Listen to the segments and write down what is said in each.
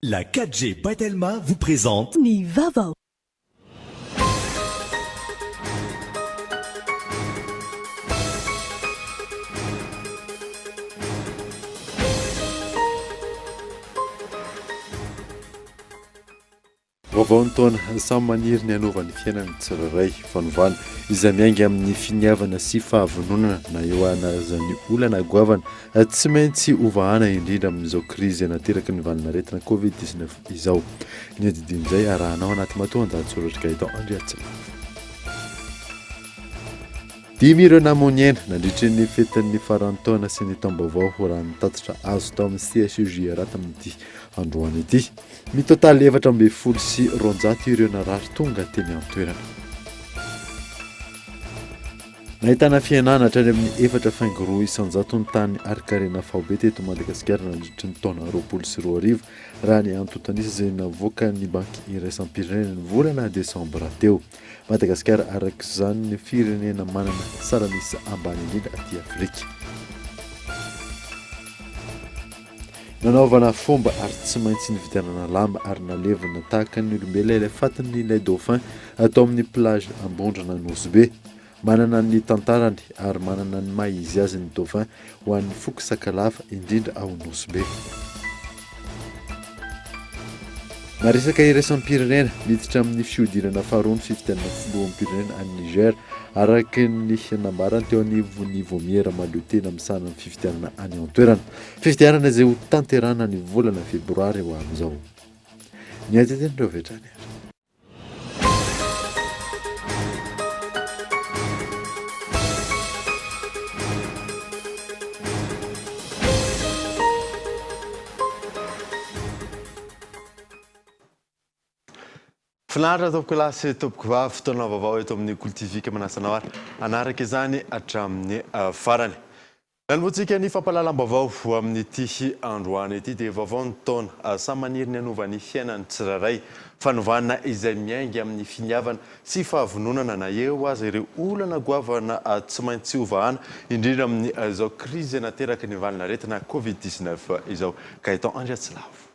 La 4G by Telma vous présente. Ny vaovao. Vaovao ny taona, samy maniry ny hanova ny fiainany tsirairay. Fanovana izay miainga amin'ny finiavana sy fahavononana na eo anazan'ny olana goavana tsy maintsy hovahana indrindra amin'izao krizy nateraky ny valin'aretina Covid 19 izao. Ny adidin'izay arahanao anaty matoandahatsoratr'i Gaëtan Andriatsilavo. Dimy ireo namoy aina nandritry ny fetin'ny faran'ny taona sy ny taom-baovao raha ny tatitra azo tao amin'ny CHUJRA tamin'ity androany ity. Mitotaly 214 ireo narary tonga teny an-toerana. Nahitana fihenana hatrany amin'ny 4,2% ny tahan'ny harin-karena faobe teto Madagasikara nandritry ny taona 2020, raha ny antontan'isa izay navoakan'ny Banky iraisam-pirenena ny volana desambra teo. Madagasikara araka izany ny firenena manana salan'isa ambany indrindra aty Afrika. Nanaovana fomba ary tsy maintsy nividianana lamba ary nalevina tahaka ny olombelona ilay fatin'ilay dauphin tao amin'ny plage Ambondrona Nosy Be. Manana ny tantarany ary manana ny maha izy azy ny dauphin ho an'ny foko Sakalava, indrindra ao Nosy Be. Maresaka iraisam-pirenena, miditra amin'ny fihodinana faharoa ny fifidianana filoham-pirenena any Niger, araka ny nambarany teo anivon'ny vaomiera mahaleo tena misahana ny fifidianana any an-toerana. Fifidianana izay ho tanterahana ny volana febroary ho avy izao. Ny antenten'ireo avy hatrany ary. Finaritra tompokolahy sy tompokovavy, fotoana vaovao eto amin'ny Kolo TV ka manasa anao ary hanaraka izany hatramin'ny farany. Nanombohantsika ny fampahalalam-baovao amin'ity androany ity dia vaovao ny taona. Samy maniry ny hanova ny fiainany tsirairay. Fanovana izay miainga amin'ny finiavana sy fahavononana na eo aza ireo olana goavana tsy maintsy hovahana, indrindra amin'izao krizy nateraky ny valin'aretina Covid 19 izao. Gaëtan Andriatsilavo.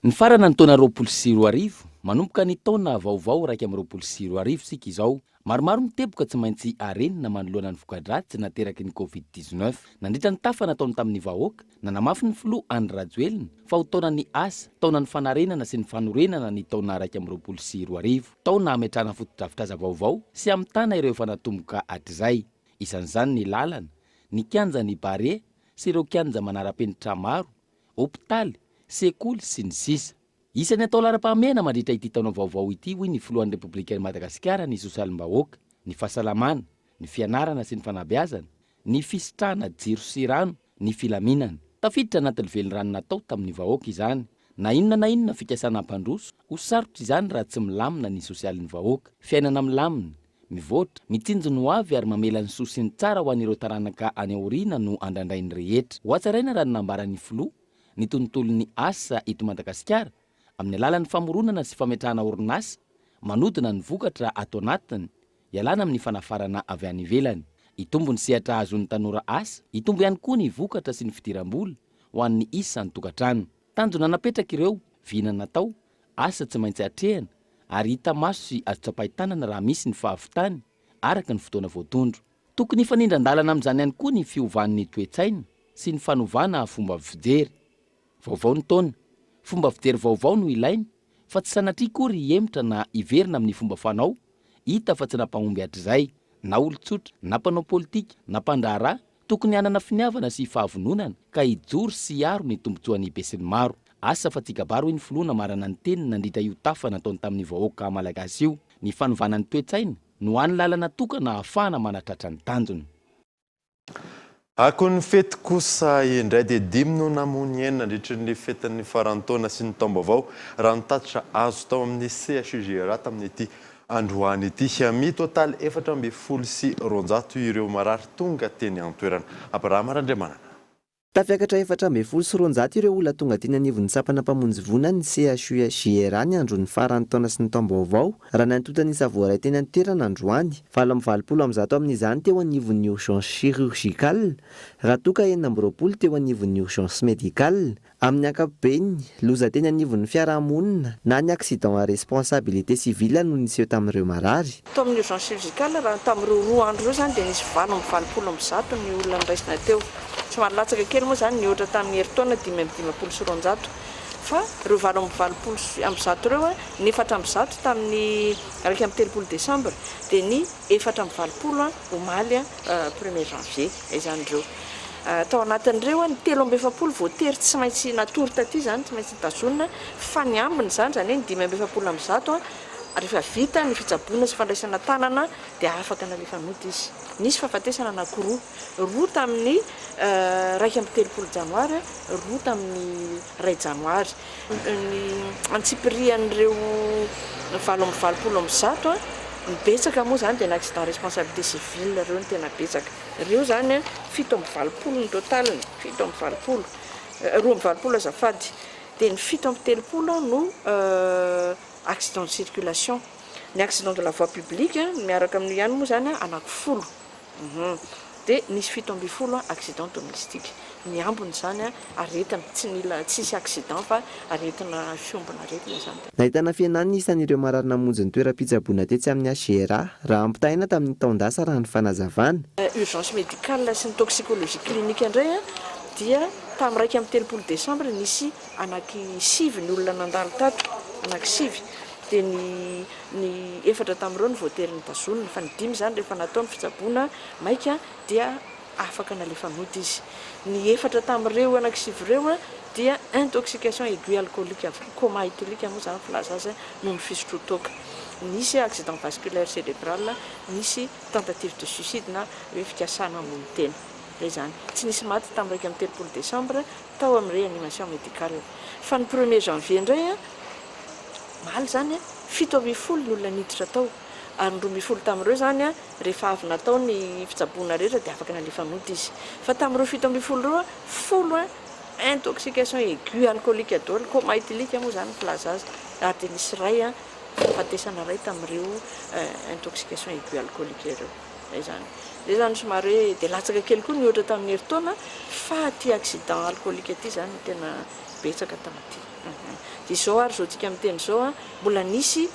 Nifarana ny taona 2020, manomboka ny taona vaovao 2021 isika izao. Maromaro ny teboka tsy maintsy arenina manoloana ny voka-dratsy nateraky ny Covid 19. Nandritra ny tafa nataony tamin'ny vahoaka, nanamafy ny filoha Andry Rajoelina fa ho taonan'ny asa, taonan'ny fanarenana sy ny fanorenana ny taona 2021. Taona hametrahana fotodrafitrasa vaovao sy hamitana ireo efa natomboka hatrizay. Isan'izany ny lalana, ny kianjan'ny Barea sy ireo kianja manara-penitra maro, hopitaly, sekoly, sy ny sisa. Isan'ny atao laharam-pahamehana mandritra ity taona vaovao ity, hoy ny filohan'ny Repoblikan'i Madagasikara, ny sosialim-bahoaka, ny fahasalamana, ny fianarana sy ny fanabeazana, ny fisitrahana jiro sy rano, ny filaminana. Tafiditra anatin'ny velirano natao tamin'ny vahoaka izany. Na inona na inona fikasana hampandroso, ho sarotra izany raha tsy milamina ny sosialin'ny vahoaka. Fiainana milamina, Mivoatra, mitsinjo ny hoavy ary mamela ny soa sy ny tsara ho an'ireo taranaka any aoriana no andrandrain'ny rehetra. Hohatsaraina raha ny nambaran'ny filoha, ny tontolon'ny asa eto Madagasikara, amin'ny alalan'ny famoronana sy fametrahana orinasa manodina ny vokatra ato anatiny, ialana amin'ny fanafarana avy any ivelany. Hitombo ny sehatra ahazoan'ny tanora asa, hitombo ihany koa ny vokatra sy ny fidiram-bola ho an'ny isan-tokantrano. Tanjona napetraka ireo, vina natao, Asa tsy maintsy atrehana ary hita maso sy azo tsapain-tanana raha misy ny fahavitany araka ny fotoana voatondro. Tokony hifanindran-dalana amin'izany ihany koa ny fiovan'ny toe-tsaina sy ny fanovana fomba fijery. Vaovao ny taona. Fomba fijery vaovao no ilaina fa tsy sanatria akory hihemotra na hiverina amin'ny fomba fanao hita fa tsy nampahomby hatrizay, na olon-tsotra, na mpanao politika, na mpandraharaha, Tokony hanana finiavana sy fahavononana ka hijoro sy hiaro ny tombontsoan'ny besinimaro. Asa fa tsy kabary hoy ny filoha namarana ny teniny nandritra io tafa nataony tamin'ny vahoaka malagasy io. Ny fanovana ny toe-tsaina no hany lalana tokana ahafahana manatratra ny tanjona. Akon'ny fety kosa indray dia dimy no namoy aina nandritry ny fetin'ny faran'ny taona sy ny taom-baovao raha ny tatitra azo tao amin'ny CHUGRA tamin'ity Androany ity. Mitotaly 214 ireo marary tonga teny an-toerana. Abrahama Randriamanana. Tafiakatra 214 ireo olona tonga teny anivon'ny sampana mpamonjy voina ny CHU-HJRA ny andron'ny faran'ny taona sy ny taom-baovao, raha ny antontan'isa voaray teny an-toerana androany. 188 amin'izany teo anivon'ny urgence chirurgicale, raha toa ka 26 teo anivon'ny urgence médicale. Amin'ny ankapobeny, loza teny anivon'ny fiarahamonina na ny accident à responsabilité civile no niseho tamin'ireo marary. Tao amin'ny urgence chirurgicale, raha tamin'ireo roa andro ireo izany dia nisy 188 ny olona noraisina teo. Somary latsaka kely moa izany nihoatra tamin'ny herintaona 255 fa ireo 188 ireo, ny 104 tamin'ny 31 desambra dia ny 84 omaly premier janvier izany ireo. Tao anatin'ireo, ny 43 voatery tsy maintsy natory taty izany, tsy maintsy notazonina, fa ny ambiny izany, izany hoe ny 145, rehefa vita ny fitsaboana sy fandraisana tanana dia afaka nalefa nody izy. Nisy fahafatesana anankiroa, roa tamin'ny 31 janoary, roa tamin'ny iray janoary. Ny antsipirian'ireo 188, ny betsaka moa izany dia ny accident responsabilité civile ireo no tena betsaka. Ireo izany 87 ny total-ny, 87, 82 azafady, dia ny 37 no accident de circulation. Ny accident de la voie publique miaraka amin'io ihany moa izany anaky folo, dia nisy 17 accident domestique. Ny ambiny izany aretina, tsy nila, tsisy accident fa aretina, fiombona aretina izany. Nahitana fihenana ny isan'ireo marary namonjy ny toeram-pitsaboana tetsy amin'ny HJRA raha ampitahaina tamin'ny taon-dasa raha ny fanazavana. Urgence médicale sy ny toxicologie clinique indray dia tamin'ny 31 desambra nisy anaky sivy ny olona nandalo tato, anaky sivy, dia ny ny efatra tamin'ireo no voatery notazonina fa ny dimy izany rehefa natao ny fitsaboana maika dia afaka nalefa nody izy. Ny efatra tamin'ireo anaky sivy ireo dia intoxication aiguë alcoolique avokoa, coma éthylique moa izany filaza azy noho ny fisotroan-toaka. Nisy accident vasculaire cérébral, nisy tentative de suicide na hoe fikasana hamono tena. Izay izany. Tsy nisy maty tamin'ny 31 décembre tao amin'ny réanimation médicale. Fa ny premier janvier indray, omaly izany, 17 ny olona niditra tao ary ny 12 tamin'ireo izany rehefa avy natao ny fitsaboana rehetra dia afaka nalefa nody izy. Fa tamin'ireo 17 ireo, 10 intoxication aiguë alcoolique daholo, coma éthylique moa izany ny filaza azy, ary dia nisy iray fahafatesana iray tamin'ireo intoxication aiguë alcoolique ireo. Izay izany. Izay izany somary hoe dia latsaka kely koa nihoatra tamin'ny herintaona fa ity accident alcoolique ity izany no tena betsaka tamin'ity. Dia izao ary izao tsika miteny izao, mbola nisy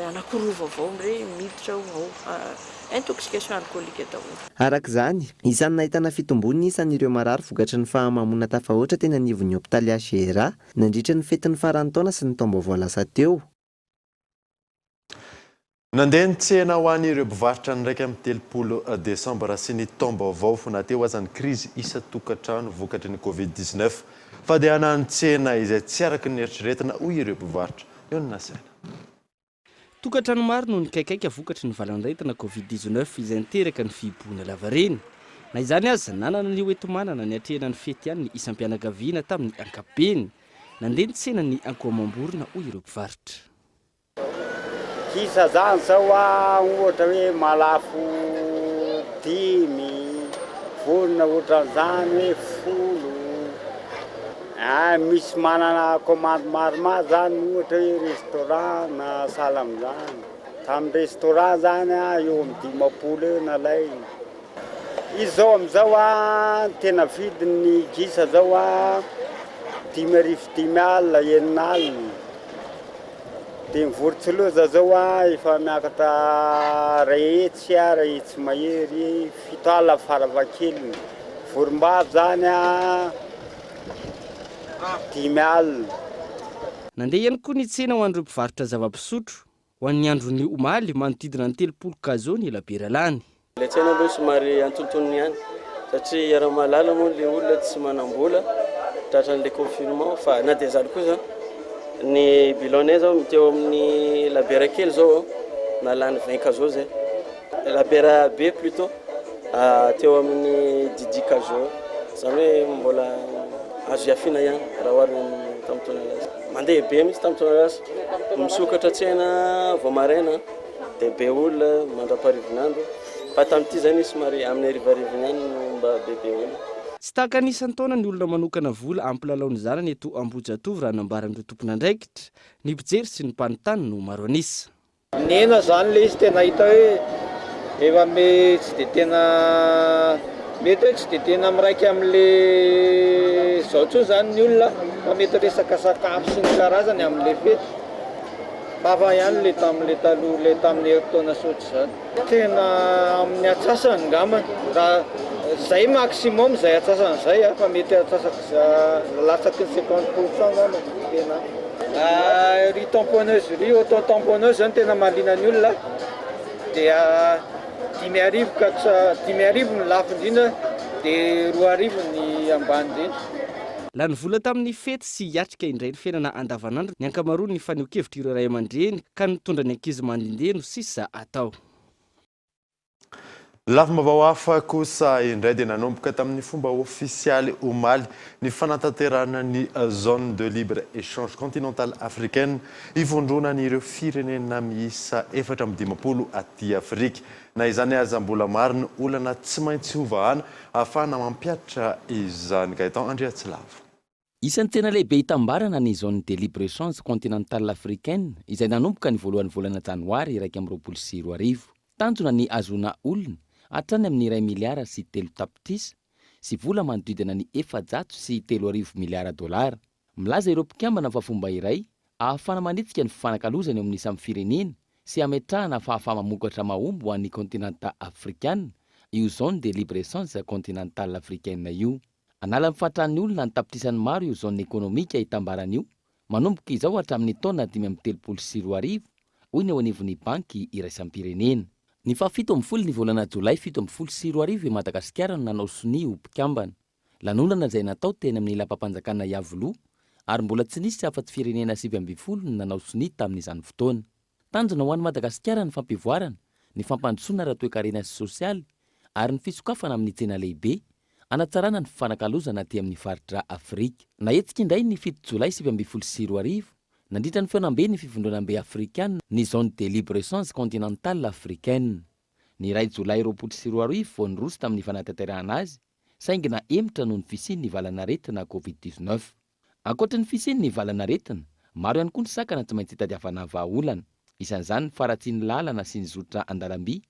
anankiroa vaovao indray miditra ao intoxication alcoolique daholo. Araka izany, isan'ny nahitana fitomboana ny isan'ireo marary vokatry ny fahamamoana tafahoatra teny anivon'ny hopitaly HJRA nandritra ny fetin'ny faran'ny taona sy ny taom-baovao lasa teo. Nandeha ny tsena ho an'ireo mpivarotra ny 31 desambra sy ny taom-baovao na teo aza ny krizy isan-tokantrano vokatry ny Covid 19. Fandehanan'ny tsena izay tsy araka ny eritreretina hoy ireo mpivarotra. Eo no nasaina. Tokantrano maro no nikaikaika vokatry ny valan'aretina Covid 19 izay niteraka ny fihibohana lavareny. Na izany aza, nanana ny hoenti-manana niatrehana ny fety ihany ny isam-pianakaviana tamin'ny ankapobeny. Nandeha ny tsena ny ankohomam-borona hoy ireo mpivarotra. Gisa zany zao a ohatra hoe mahalafo dimy, vorona ohatran'izany hoe folo, ah misy manana commande maromaro zany ohatra hoe restaurant na sahala amin'izany, tamin'ny restaurant zany a eo amin'ny 50 eo nalainy. Izy zao amin'izao a, ny tena vidin'ny gisa zao a, 5500, 6000. Dia ny vorontsiloza zao a, efa miakatra 100 a, 100 mahery, 700 farafahakeliny. Vorombavy zany a, 5000. Nandeha ihany koa ny tsena ho an'ireo mpivarotra zava-pisotro. Ho an'ny andron'ny omaly, manodidina ny 30 cageot ny labiera lany. Ilay tsena aloha somary antonontonony ihany satria iaraha-mahalala moa ilay olona tsy manam-bola tratran'ilay confinement fa na dia izany kosa ny bilan-nay zao teo amin'ny labiera kely zao nalany 20 cageot zay, labiera be plutôt teo amin'ny dix cageot izany hoe mbola azo iafiana ihany raha oharina amin'ny tamin'ny taona lasa. Mandeha be mihitsy tamin'ny taona lasa, misokatra tsena vao maraina dia be olona mandra-paharivin'andro fa tamin'ity izany somary amin'ny harivariviny ihany no mba bebe olona. Tsy tahaka ny isan-taona ny olona manokana vola hampilalao ny zanany eto Ambohijatovo raha nambaran'ireo tompon'andraikitra. Ny mpijery sy ny mpanontany no maro an'isa. Nihena zany le izy tena hita hoe efa me tsy de tena mety hoe tsy de tena miraika amle zao tsony zany ny olona fa mety resaka sakafo sy ny karazany amle fety fa hafa ihany le tamle taloha le tamin'ny herintaona sy ohatr'izany. Tena amin'ny atsasany ngambany raha zay maximum zay atsasany zay a fa mety atsasaky latsaky ny 50% ngambany tena. Ry tamponneuse ry auto tamponneuse zany tena mahaliana ny olona dia 5000 ka 5000 ny lafo indrindra dia 2000 ny ambany indrindra. Lany vola tamin'ny fety sy hiatrika indray ny fiainana andavanandro ny ankamaroan'ny fanehoan-kevitr'ireo ray aman-dreny ka nitondra ny ankizy mandehandeha no sisa atao. Lafim-baovao hafa kosa indray dia nanomboka tamin'ny fomba ofisialy omaly ny fanatanterahana ny Zone de libre échange continentale africaine ivondronan'ireo firenena miisa 54 aty Afrika. Na izany aza mbola maro ny olana tsy maintsy hovahana ahafahana mampihatra izany. Gaëtan Andriatsilavo. Isan'ny tsena lehibe hitambarana ny Zone de libre échange continentale africaine izay nanomboka ny voalohan'ny volana janoary 2021. Tanjona ny hahazoana olona hatrany amin'ny iray miliara sy telo tapitrisa sy vola manodidina ny 3400 miliara dolara. Milaza ireo mpikambana fa fomba iray ahafahana manetsika ny fifanakalozana eo amin'ny samy firenena sy hametrahana fahafaha-mamokatra mahomby ho an'ny kaontinanta afrikana io Zone de libre échange continentale africaine io. Hanala ny fahatran'ny olona an-tapitrisany maro io zone ekonomika itambarana io manomboka izao hatramin'ny taona 2035, hoy ny eo anivon'ny Banky iraisam-pirenena. Ny fahafito ambin'ny folo ny volana jolay 2017 i Madagasikara no nanao sonia ho mpikambana. Lanonana izay natao teny amin'ny lapam-panjakana Iavoloha ary mbola tsy nisy afa-tsy firenena 19 no nanao sonia tamin'izany fotoana. Tanjona ho an'i Madagasikara ny fampivoarana, ny fampandrosoana ara-toekarena sy sosialy ary ny fisokafana amin'ny tsena lehibe, hanatsarana ny fifanakalozana aty amin'ny faritra Afrika. Nahetsika indray ny 7 jolay 2019, nandritra ny fihaonambe ny Fivondronambe Afrikana ny Zone de libre échange continentale africaine. Ny 1 jolay 2020 vao niroso tamin'ny fanatanterahana azy, saingy nahemotra noho ny fisian'ny valanaretina Covid 19. Ankoatra ny fisian'ny valanaretina, maro ihany koa ny sakana tsy maintsy itadiavana vahaolana. Isan'izany ny faharatsian'ny lalana sy ny zotra an-dalamby,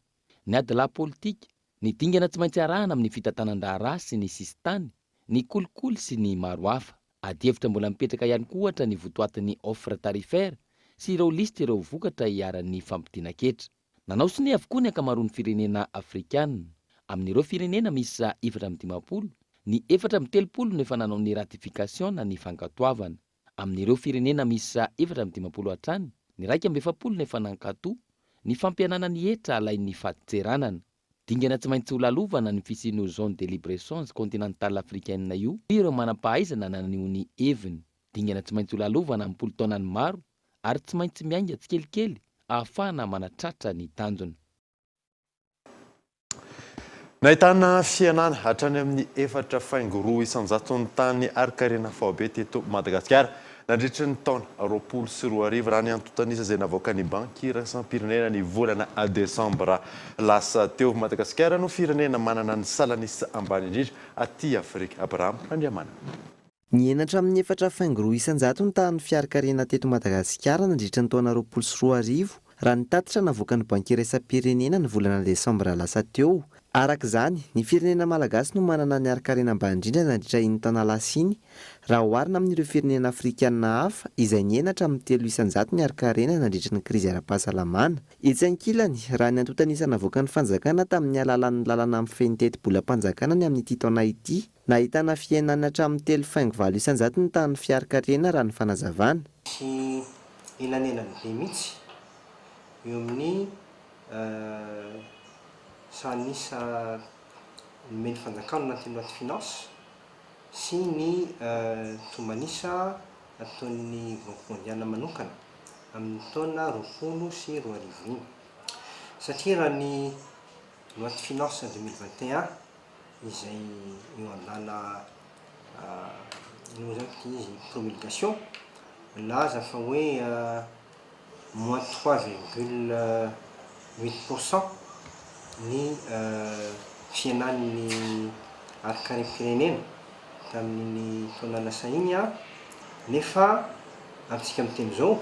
ny adilahy politika, ny dingana tsy maintsy arahana amin'ny fitantanan-draharaha sy ny sisintany, ny kolikoly sy ny maro hafa. Adihevitra mbola mipetraka ihany koa ohatra ny votoatin'ny offre tarifaire sy ireo lisitr'ireo vokatra iharan'ny fampidinan-ketra. Nanao sonia avokoa ny ankamaroan'ny firenena afrikana. Amin'ireo firenena miisa 54, ny 34 no efa nanao ny ratification na ny fankatoavana. Amin'ireo firenena miisa 54 hatrany, ny 41 no efa nankato ny fampihenana ny hetra alain'ny fadintseranana. Dingana tsy maintsy holalovana ny fisian'io zone de libre échange continentale africaine io, hoy ireo manam-pahaizana naneho ny heviny. Dingana tsy maintsy holalovana am-polo taonany maro ary tsy maintsy miainga tsikelikely ahafahana manatratra ny tanjona. Nahitana fihenana hatrany amin'ny efatra faingo roa isan-jaton'ny tany harin-karena faobe teto Madagasikara nandritry ny taona 2020, raha ny antontan'isa izay navoakan'ny Banky iraisam-pirenena ny volana desambra lasa teo. Madagasikara no firenena manana ny salan'isa ambany indrindra aty Afrika. Abraham Randriamanana. Nihena hatramin'ny 4,2% ny tahan'ny fiarikarena teto Madagasikara nandritra ny taona 2020, raha ny tatitra navoakan'ny Banky iraisam-pirenena ny volana desambra lasa teo. Araka izany, ny firenena malagasy no manana ny harin-karena ambany indrindra nandritra iny taona lasa iny, raha oharina amin'ireo firenena afrikanina hafa izay nihena hatramin'ny 3% ny harin-karena nandritra ny krizy ara-pahasalamana. Etsy ankilany, raha ny antontan'isa navoakan'ny fanjakana tamin'ny alalan'ny lalana mifehy ny tetibolam-panjakana ny amin'ity taona ity, Nahitana fihenana hatramin'ny 3,8% ny tahan'ny fiarikarena raha ny fanazavana. Misy elanelany be mihitsy eo amin'ny sahan'isa nomen'ny fanjakana anatin'ny loi de finance sy ny tomban'isa ataon'ny Banque mondiale manokana amin'ny taona 2020 iny. Satria raha ny loi de finance 2021 izay eo andala ino moa zany ity izy promulgation milaza fa hoe moins 3,8 pourcent ny fihenan'ny harinkarem-pirenena tamin'iny taona lasa iny nefa amintsika miteny izao,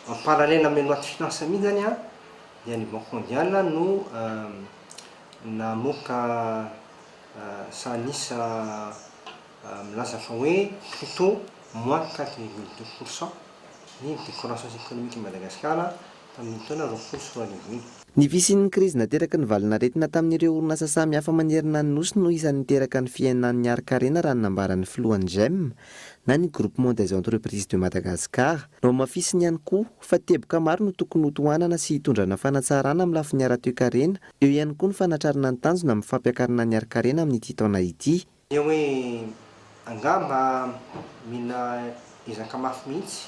en parallèle amin'ilay loi de finance mihitsy izany dia ny banque mondiale no namoaka sahan'isa milaza fa hoe plutôt moins 4,2 pourcent ny décroissance économique Madagascar tamin'iny taona 2020 iny. Ny fisian'ny krizy nateraky ny valanaretina tamin'ireo orinasa samihafa manerana ny Nosy no isan'ny niteraka ny fihenan'ny harin-karena raha ny nambaran'ny filohan'ny Gem na ny Groupement des entreprises de Madagascar. Nohamafisiny ihany koa fa teboka maro no tokony hotohanana sy hitondrana fanatsarana amin'ny lafiny ara-toekarena, eo ihany koa ny fanatrarana ny tanjona amin'ny fampiakarana ny harin-karena amin'ity taona ity. Dia hoe angamba mila ezaka mafy mihitsy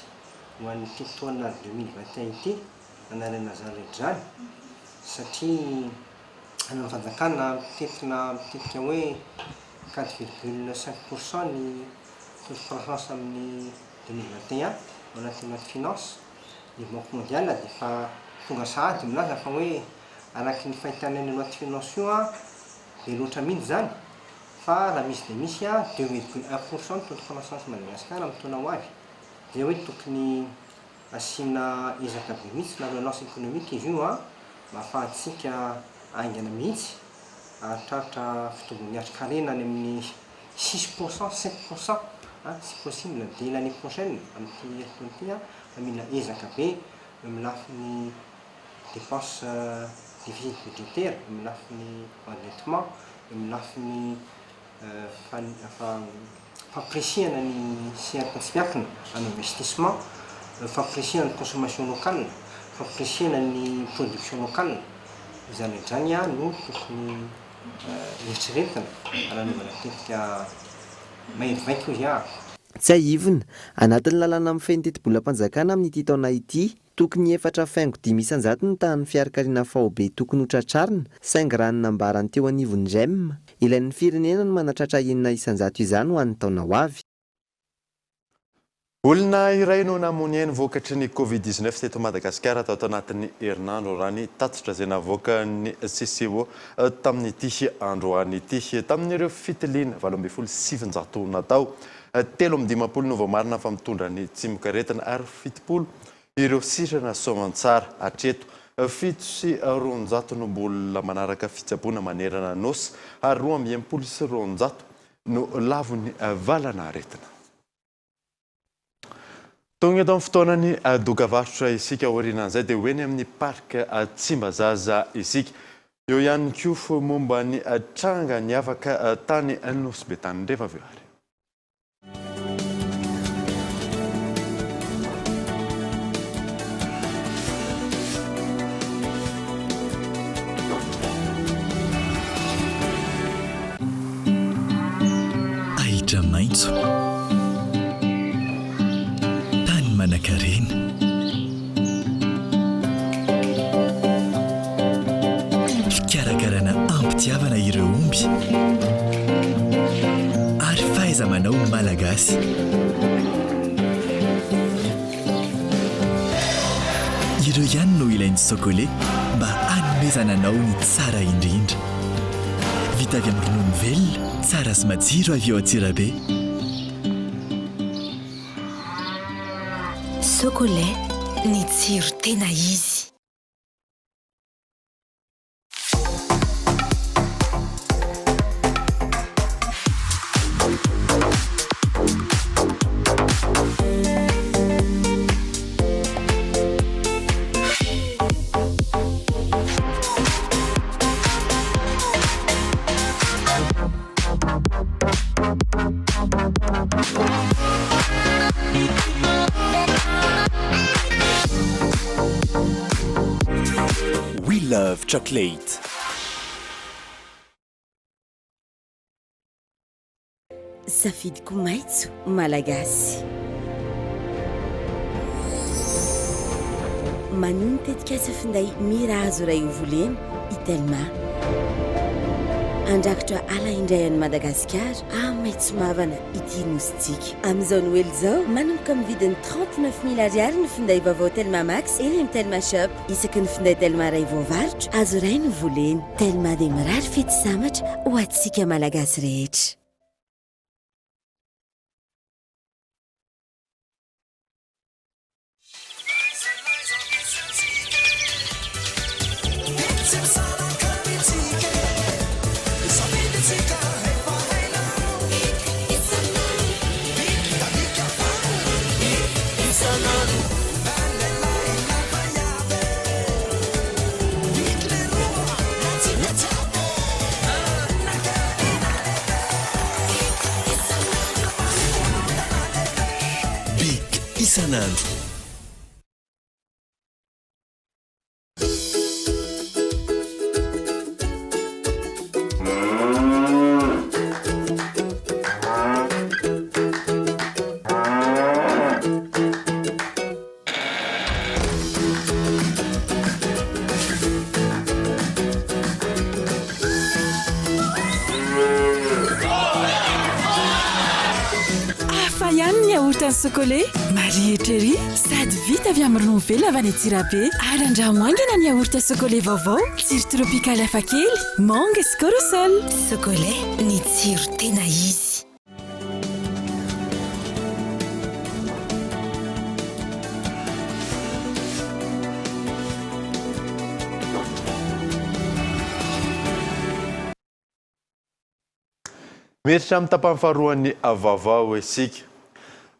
ho an'ity taona 2021 ity hanarina izany rehetra izany satria any amin'ny fanjakana mitentina mitetika hoe 4,5 pour cent ny taux de croissance amin'ny 2021 ao anatin'ny loi de finance. Ny banque mondiale dia efa tonga sahady milaza fa hoe araky ny fahitana ny loi de finance io an, be loatra mihitsy izany fa raha misy dia misy 2,1 pour cent ny taux de croissance Madagascar amin'ny taona ho avy. Dia hoe tokony asiana ezaka be mihitsy na relance économique izy io an, mba ahafahantsika haingana mihitsy hahatratra fitombon'ny harin-karena any amin'ny 6 pour cent, 7 pour cent si possible dès l'année prochaine amin'ity herintaona ity an, fa mila ezaka be eo amin'ny lafiny dépense déficit budgétaire, eo amin'ny lafiny endettement, eo amin'ny lafiny fampirisihana ny sehatra tsy miankina amin'ny investissement, fampirisihana ny consommation locale, fampirisihana ny production locale. Izany rehetra izany no tokony eritreretina raha hanaovana tetika mahery vaika hoy aho. Tsiahivina, anatin'ny lalàna mifehy ny tetibolam-panjakana amin'ity taona ity, tokony 4,5% ny tahan'ny fiarikarina faobe tokony ho tratrarina, saingy raha ny nambarany teo anivon'ny Gem, ilain'ny firenena ny manatratra 6% izany ho an'ny taona ho avy. Olona iray no namoy ainy vokatry ny Covid 19 teto Madagasikara tato anatin'ny herinandro, raha ny tatitra izay navoakan'ny CCO tamin'ity androany ity. Tamin'ireo fitiliana 918 natao, 53 no voamarina fa mitondra ny tsimokaretina ary 70 ireo sitrana soamantsara. Hatreto, 207 no mbola manaraka fitsaboana manerana ny Nosy ary 262 no lavon'ny valanaretina. Tonga eto amin'ny fotoanan'ny dokavarotra isika, aorianan'izay dia ho eny amin'ny parc Tsimbazaza isika. Eo ihany koa momba ny tranga niavaka tany Nosy Be tany rehefa avy eo ary. Ahitra maitso. Tany manankarena. Fikarakarana am-pitiavana ireo omby. Ary fahaiza-manao malagasy. Ireo ihany no ilain'ny Socolait mba hanomezana anao ny tsara indrindra. Vita avy amin'ny ronono velona, tsara sy matsiro avy ao Antsirabe. Socolait, ny tsiro tena izy. We love chocolate. Safidiko maitso malagasy. Manohy ny tetikasa finday mira azo iray ho volena i Telma. Handrakotra ala indray an'i Madagasikara hahamaitso mavana ity nosintsika. Amin'izao Noely izao, manomboka amin'ny vidiny 39 mille ariary ny finday vaovao Telma Max eny amin'ny Telma Shop. Isaky ny finday Telma iray voavarotra, azo iray no volena. Telma dia mirary fety sambatra ho antsika Malagasy rehetra. Big isan'andro. Hafa ihany ny yaourt an'i Socolait, marihitra ery, sady vita avy amin'ny ronono velona avy any Antsirabe. Ary andramo haingana ny yaourt Socolait vaovao, tsiro tropikaly hafakely, mangue sy corosol. Socolait, ny tsiro tena izy. Miditra amin'ny tapany faharoan'ny vaovao isika.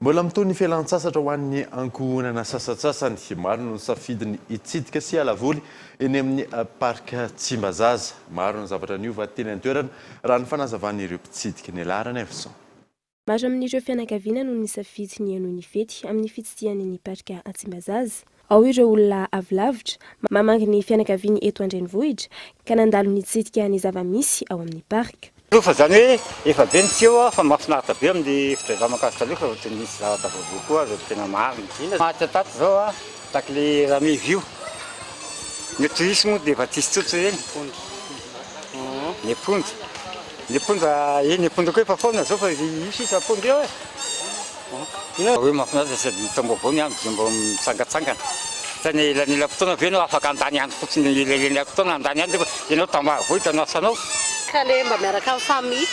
Mbola mitohy ny fialan-tsasatra ho an'ny ankohonana sasantsasany. Maro no nisafidy ny hitsidika sy hiala voly eny amin'ny Parc Tsimbazaza. Maro ny zavatra niova teny an-toerana raha ny fanazavan'ireo mpitsidika. Ny laharan'Evson. Maro amin'ireo fianakaviana no nisafidy ny hanohy ny fety amin'ny fitsidihany ny Parc Tsimbazaza. Ao ireo olona avy lavitra, mamangy ny fianakaviany eto an-drenivohitra ka nandalo nitsidika ny zava-misy ao amin'ny parc. Aloha fa zany hoe efa be ny tsy eo fa mahafinaritra be amin'ny fitondrana taloha fa ohatran'ny misy zavatra vaovao koa aza tena marina. Maty tato zao a, taky le rameva io. Ny tourisme moa dia efa tsisy tsotso ireny. Ny ampondra. Ny ampondra, eh ny ampondra koa efa foana zao fa io sisa ampondra io e. Inona hoe mahafinaritra sady taom-baovao ny andro dia mba mitsangantsangana. Fa ny elanelam-potoana ve ianao afaka handany andro fotsiny elanelam-potoana handany andro nefa ianao tambanivohitra no asanao. Ka le mba miaraka amin'ny famille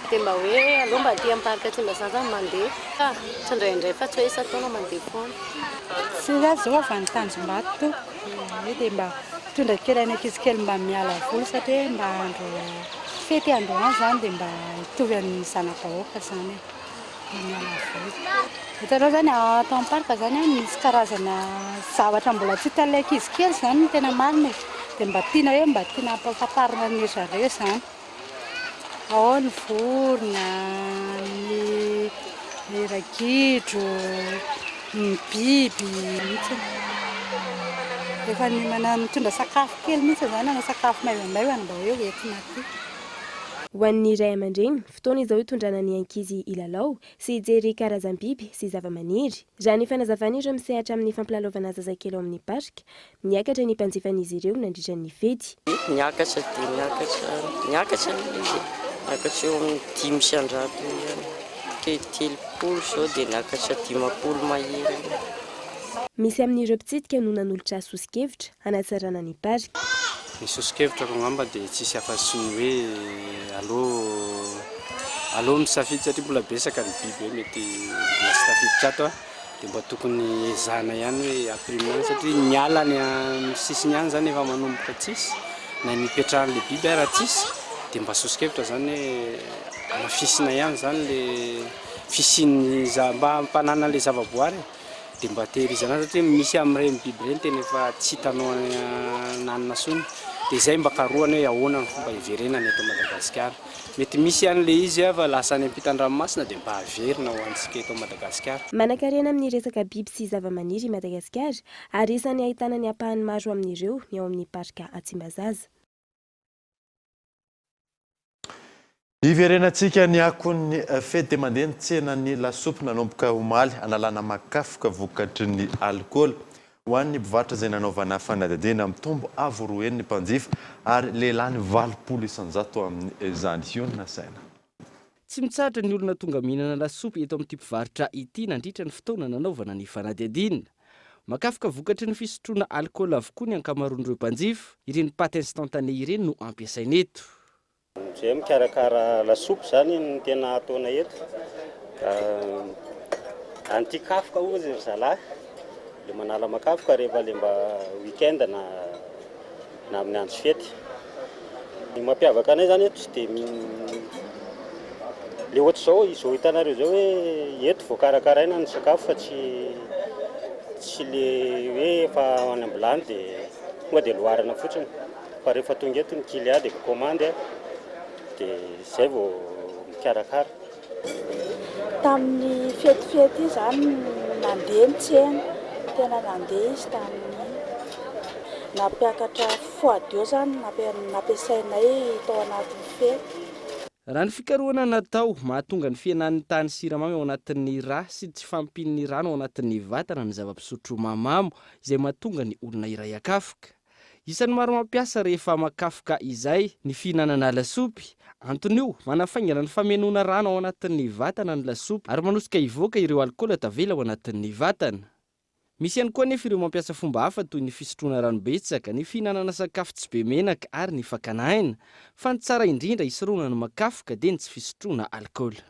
dia mba hoe aleo mba aty amin'ny parc Tsimbazaza no mandeha fa tsy indraindray fa tsy hoe isan-taona mandeha foana. Tsy za zao avy any Tanjombato tompoko e, dia mba mitondra kely any ankizy kely mba miala voly satria mba andro fety androany zany dia mba hitovy amin'ny zana-bahoaka zany e. Miala voly. Hitanao zany ato amin'ny parc zany misy karazana zavatra mbola tsy hitan'ilay ankizy kely zany no tena marina e. Dia mba tiana hoe mba tiana hampahafantarina an'ry zareo zany. Ao ny vorona, ny ny ragidro, ny biby mihitsy. Efa nimana mitondra sakafo kely mihitsy zany, hanao sakafo maivamaivana mba hoe hoentina aty. Ho an'ny ray aman-dreny, fotoana izao hitondrana ny ankizy hilalao sy hijery karazam-biby sy zavamaniry. Raha ny fanazavan'ireo misehatra amin'ny fampilalaovana zazakely ao amin'ny parc, niakatra ny mpanjifan'izy ireo nandritra ny fety. Niakatra dia niakatra, niakatra aloha izy e, niakatra eo amin'ny 105 eo ihany, teo 30 izao dia niakatra 50 mahery eo. Misy amin'ireo mpitsidika no nanolotra soso-kevitra hanatsarana ny parc. Ny soso-kevitrako angamba dia tsisy afa-tsy ny hoe aleo aleo misafidy satria mbola betsaka ny biby hoe mety mbola tsy tafiditra ato dia mba tokony ezahana ihany hoe ampirimina any satria ny ala any amin'ny sisiny any izany efa manomboka tsisy na ny hipetrahan'ilay biby ara tsisy dia mba soso-kevitra izany hoe hamafisina ihany izany le fisian'ny za- mba hampanana an'ilay zavaboary e. Dia mba tehirizana azy satria misy amin'ireny biby ireny tena efa tsy hitanao ananona intsony. Dia izay mba karohana hoe ahoana ny fomba hiverenany eto Madagasikara. Mety misy ihany ilay izy fa lasa any ampitan-dranomasina dia mba averina ho antsika eto Madagasikara. Manankarena amin'ny resaka biby sy zavamaniry i Madagasikara ary isan'ny ahitana ny ampahany maro amin'ireo ny ao amin'ny Parc Tsimbazaza. Hiverenantsika ny akon'ny fety dia mandeha ny tsenan'ny lasopy nanomboka omaly analana makafoka vokatry ny alikaola. Ho an'ny mpivarotra izay nanaovana fanadihadiana, mitombo avo roa heny ny mpanjifa ary lehilahy ny 80% amin'izany. Io no nasaina. Tsy mitsahatra ny olona tonga mihinana lasopy eto amin'ity mpivarotra ity nandritra ny fotoana nanaovana ny fanadihadiana. Makafoka vokatry ny fisotroana alikaola avokoa ny ankamaroan'ireo mpanjifa. Ireny pâte instantanée ireny no ampiasaina eto. Izay mikarakara lasopy izany no tena ataonay eto. Anty kafoka hozy ry zalahy, le manala makafoka rehefa le mba week-end na na amin'ny andro fety. Ny mampiavaka anay izany eto tsy dia le ohatr'izao izao hitanareo izao hoe eto vao karakaraina ny sakafo fa tsy tsy le hoe efa any am-bilany dia tonga dia loharana fotsiny. Fa rehefa tonga eto ny client dia commande dia izay vao mikarakara. Tamin'ny fetifety izany nandeha ny tsena, tena nandeha izy tamin'iny. Nampiakatra fois deux izany nampiasainay tao anatin'ny fety. Raha ny fikarohana natao, mahatonga ny fihenan'ny tahan'ny siramamy ao anatin'ny rà sy ny tsy fahampian'ny rano ao anatin'ny vatana ny zava-pisotro mahamamo izay mahatonga ny olona iray hakafoka. Isan'ny maro mampiasa rehefa makafoka izay ny fihinanana lasopy. Antony io, manafaingana ny famenoana rano ao anatin'ny vatana ny lasopy ary manosika hivoaka ireo alikaola tavela ao anatin'ny vatana. Misy ihany koa anefa ireo mampiasa fomba hafa toy ny fisotroana rano betsaka, ny fihinanana sakafo tsy be menaka ary ny fakana aina. Fa ny tsara indrindra hisorohana ny makafoka dia ny tsy fisotroana alikaola.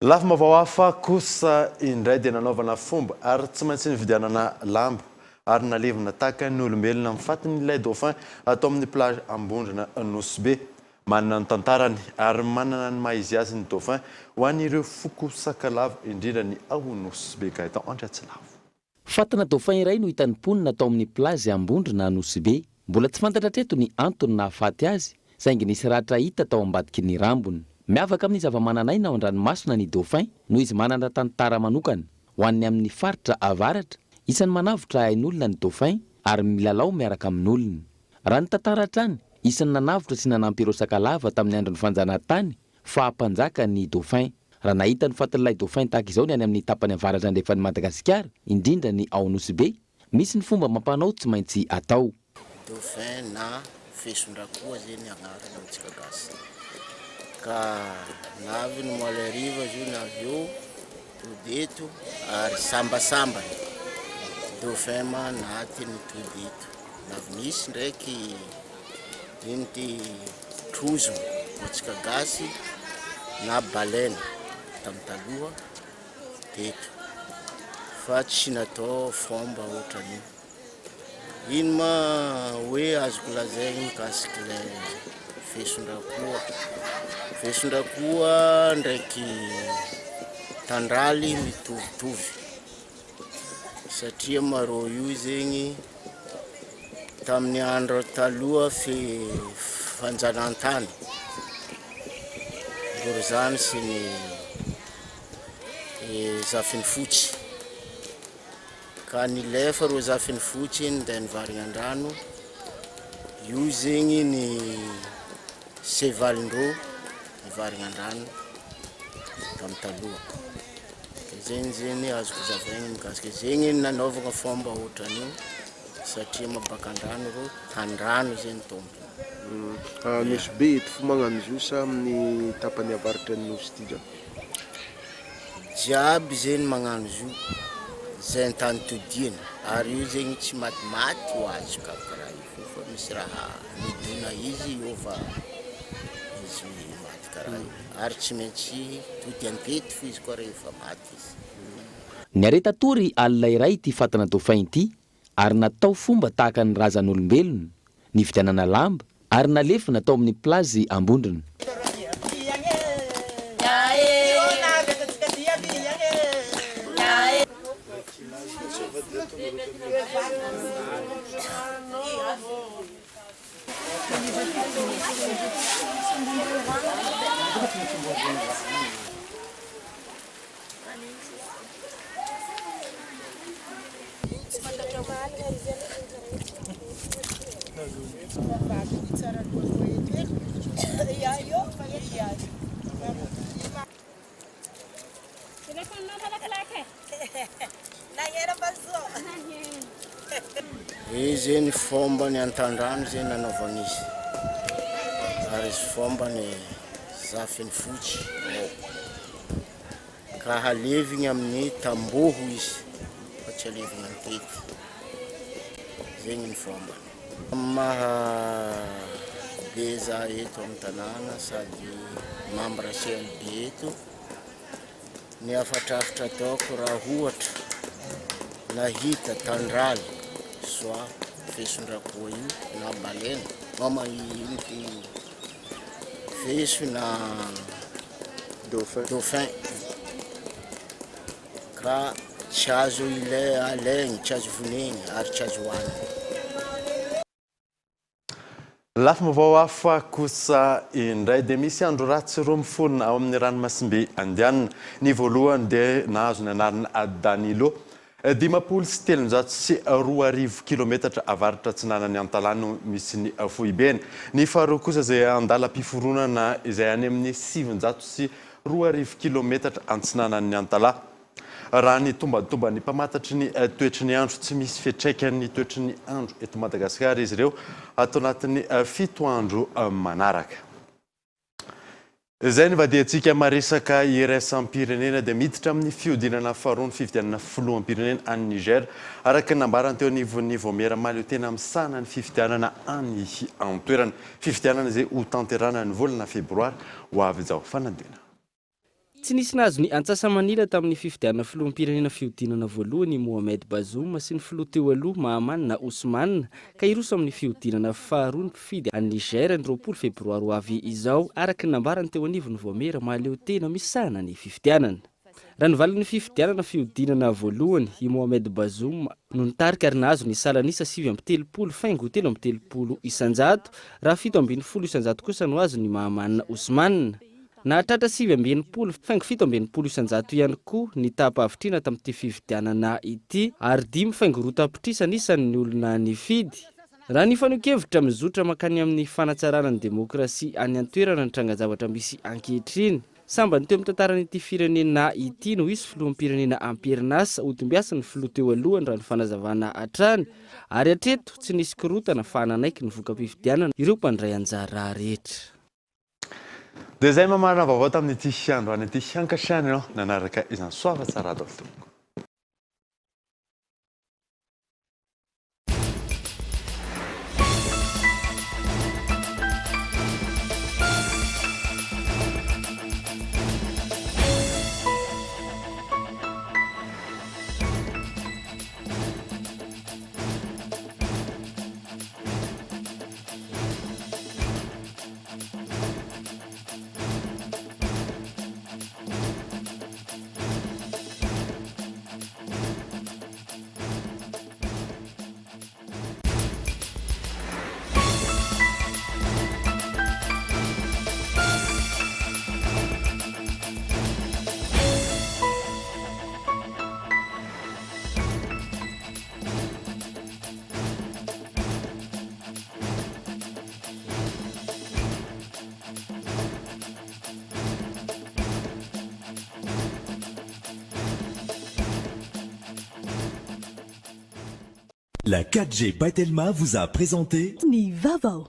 Lafim-baovao hafa kosa indray dia nanaovana fomba ary tsy maintsy nividianana lamba ary nalevina tahaka ny olombelona ny fatin'ilay dauphin atao amin'ny plage Ambondrona Nosy Be. Manana ny tantarany ary manana ny maha izy azy ny dauphin ho an'ireo foko Sakalava indrindra ny ao Nosy Be. Gaëtan Andriatsilavo. Fatina dauphin iray no hitan'ny mponina tao amin'ny plage Ambondrona Anosibe. Mbola tsy fantatra hatreto ny antony nahafaty azy, saingy nisy ratra hita tao ambadiky ny rambony. Miavaka amin'ny zavamananaina ao an-dranomasina ny dauphin noho izy manana tantara manokana. Ho an'ny amin'ny faritra avaratra, isan'ny manavotra ain'olona ny dauphin ary milalao miaraka amin'olona. Raha ny tantara hatrany, isan'ny nanavotra sy nanampy ireo Sakalava tamin'ny andron'ny fanjanahantany fa mpanjaka ny dauphin. Raha nahita ny fatin'ilay dauphin tahaka izao ny any amin'ny tapany avaratra andrefan'i Madagasikara, indrindra ny ao Nosy Be, misy ny fomba amam-panao tsy maintsy atao. Dauphin na feson-drakoa zay ny agnarany amintsika gasy. Ka na avy ny moaly hariva izy io na avy eo tody eto ary sambasambany dauphin ma naty ny tody eto. Na avy nisy ndraiky Ino ty trozona ho antsika gasy na baleine tamin'ny taloha teto fa tsy natao fomba ohatran'io. Ino ma hoe azoko lazaigny mikasiky ilay feson-drakoa? Feson-drakoa ndraiky tandraly mitovitovy satria marô io zegny Tamin'ny andro taloha fe fanjanahantany, Borizano sy ny Zafinifotsy, ka nilefa reo Zafinifotsy ninday ny varigny an-drano, io zegny ny sevalin-dreo ny varigny an-drano tamin'ny taloha, zegny zegny azoko zavaigny mikasika zegny nanaovagna fomba ohatran'io. Satria ma baka andrano reo, tandrano zegny tompony. Nosy Be eto fo magnano izy io sa amin'ny tapany avaratra ny Nosy ty jiaby? Jiaby zegny magnano izy io, zay an-tany todiany, ary io zegny tsy matimaty ho azy ka karaha io fô fa misy raha midona izy hiova izy maty karaha io, ary tsy maintsy tody an-tety fo izy koa rehefa maty izy. Niareta-tory alina iray ity fatina dauphin ity ary natao fomba tahaka ny razan'olombelona, nividianana lamba ary nalefina tao amin'ny plage Ambondrona. Izy zegny fombany Antandrano zegny nanaovana izy ary izy fombany Zafin'ny fotsy ao ka halevigny amin'ny tamboho izy fa tsy alevigny an-tety zegny ny fombany. Amin'ny maha be za eto amin'ny tanàna sady membre CLB eto, Ny hafatrafitra ataoko raha ohatra nahita tandraly soit feson-drakoa io na baleine mama ino ty feso na dauphin ka tsy azo ilay alaigny tsy azo vonoigny ary tsy azo hohanigny. Lafim-baovao hafa kosa indray dia misy andro ratsy roa miforona ao amin'ny ranomasimbe Indiana. Ny voalohany dia nahazo ny anarana Danilo. 2350 kilometatra avaratra atsinanan'i Antalaha no misy ny foibeny. Ny faharoa kosa izay andalam-piforonana izay any amin'ny 2900 kilometatra antsinanan'i Antalaha. Raha ny tombantomban'ny mpamantatry ny toetry ny andro, tsy misy fiantraikan'ny toetry ny andro eto Madagasikara izy ireo ato anatin'ny fito andro manaraka. Izay nivadiantsika maresaka iraisam-pirenena dia miditra amin'ny fihodinana faharoa ny fifidianana filoham-pirenena any Niger, araka ny nambarany teo anivon'ny vaomiera mahaleotena misahana ny fifidianana any an-toerana. Fifidianana izay hotanterahana ny volana febroary ho avy izao. Fanadinana. Tsy nisy nahazo ny antsasa-manila tamin'ny fifidianana filoham-pirenena fihodinana voalohany i Mohamed Bazoum sy ny filoha teo aloha Mahaman Ousmane ka hiroso amin'ny fihodinana faharoa ny mpifidy any Niger ny 20 febroary ho avy izao, araka ny nambarany teo anivon'ny vaomiera mahaleotena misahana ny fifidianana. Raha ny valin'ny fifidianana fihodinana voalohany, i Mohamed Bazoum no nitarika ary nahazo ny salan'isa 39 faingo 33 isanjato, raha 17 isanjato kosa no azon'i Mahaman Ousmane. Nahatratra 69 faingo 67 isanjato ihany koa ny taham-pahavitrihana tamin'ity fifidianana ity ary dimy faingo roa tapitrisa ny isan'ny olona nifidy. Raha ny fanehoan-kevitra mizotra mankany amin'ny fanatsarana ny demokrasia any an-toerana ny tranga-javatra misy ankehitriny. Sambany teo amin'ny tantaran'ity firenena ity no hisy filoham-pirenena am-perinasa hodimbiasin'ny filoha teo alohany raha ny fanazavana hatrany ary hatreto tsy nisy korontana fa nanaiky ny voka-pifidianana ireo mpandray anjara rehetra. Dia izay mamarana vaovao tamin'ity androany ity. Ankasitrahana ianao nanaraka izany. Soava tsara daholo tompoko. La 4G by Telma vous a présenté Ny vaovao.